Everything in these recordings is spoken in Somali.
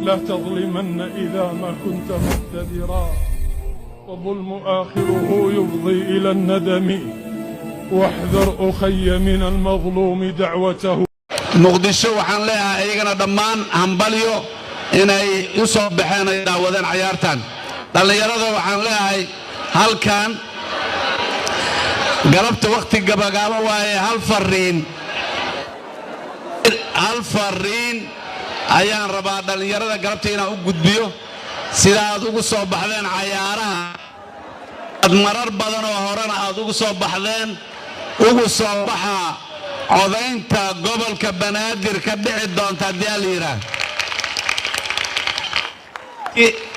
لا تظلمن إذا ما كنت مقتدرا، والظلم آخره يفضي إلى الندم، واحذر أخي من المظلوم دعوته. Muqdisho waxaan leeyahay iyagana dhammaan hambalyo inay u soo baxeen ay daawadeen cayaartan. Dhallinyarada waxaan leeyahay, halkan galabta wakhti gabagaabo waaye, hal fariin ayaan rabaa dhallinyarada galabta inaan u gudbiyo. Sida aad ugu soo baxdeen cayaaraha, aad marar badan oo horena aad ugu soo baxdeen, ugu soo baxa codaynta gobolka Banaadir ka dhici doonta haddii la yidhaah.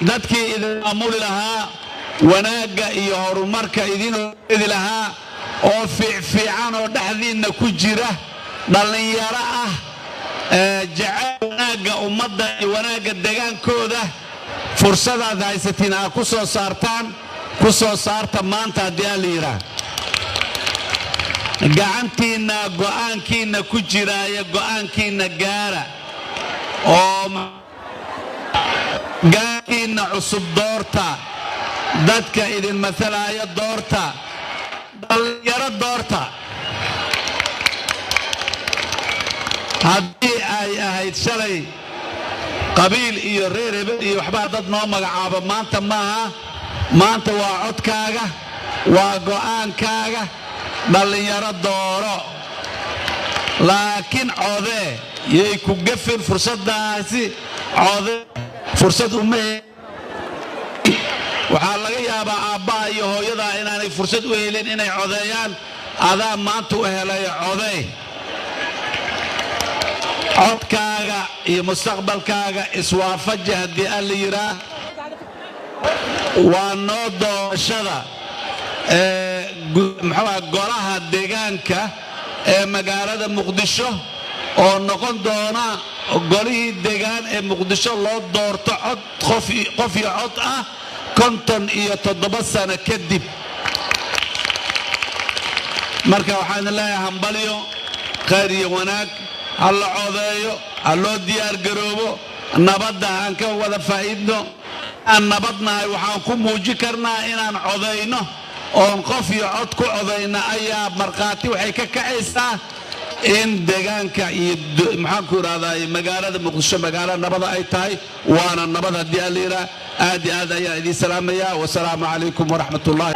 Dadkii idin maamuli lahaa, wanaagga iyo horumarka idin horseedi lahaa oo fiicfiican oo dhexdiinna ku jira, dhallinyaro ah, jecel wanaagga ummadda iyo wanaagga degaankooda, fursadaad haysatiin aad ku soo saartaan, ku soo saarta maanta haddii la yidhaah. Gacantiinna go'aankiinna ku jiraaya, go'aankiinna gaara oo gaankiinna cusub doorta, dadka idin matalaya doorta, dhallinyaro doorta. Haddii ay ahayd shalay qabiil iyo reer hebel iyo waxbaa dad noo magacaabo, maanta maaha. Maanta waa codkaaga, waa go'aankaaga. Dhallinyaro dooro, laakiin codee, yay ku gafin fursaddaasi. Codee, fursad uma. Waxaa laga yaabaa aabbaha iyo hooyadaa inaanay fursad u helin inay codeeyaan. Adaa maanta u helay, codey. Codkaaga iyo mustaqbalkaaga iswaafaji haddii alla yidhaah. Waa noo doorashada muxuu golaha deegaanka ee magaalada Muqdisho, oo noqon doona golihii deegaan ee Muqdisho loo doorto cod qof iyo cod ah 57 sano kadib. Marka waxaan idin leeyahay hambalyo, khayr iyo wanaag. Ha la codeeyo, ha loo diyaar garoobo, nabadda aan ka wada faa'iidno. Aan nabadnahay waxaan ku muujin karnaa inaan codayno oon qof iyo cod ku codayna. Ayaa markhaati waxay ka kacaysaa in deegaanka iyo, maxaanku idhahdaa, magaalada Muqdisho magaalo nabada ay tahay, waana nabad haddii alla yidhaah. Aad iyo aad ayaan idiin salaamayaa. Wasalaamu calaykum waraxmat ullahi.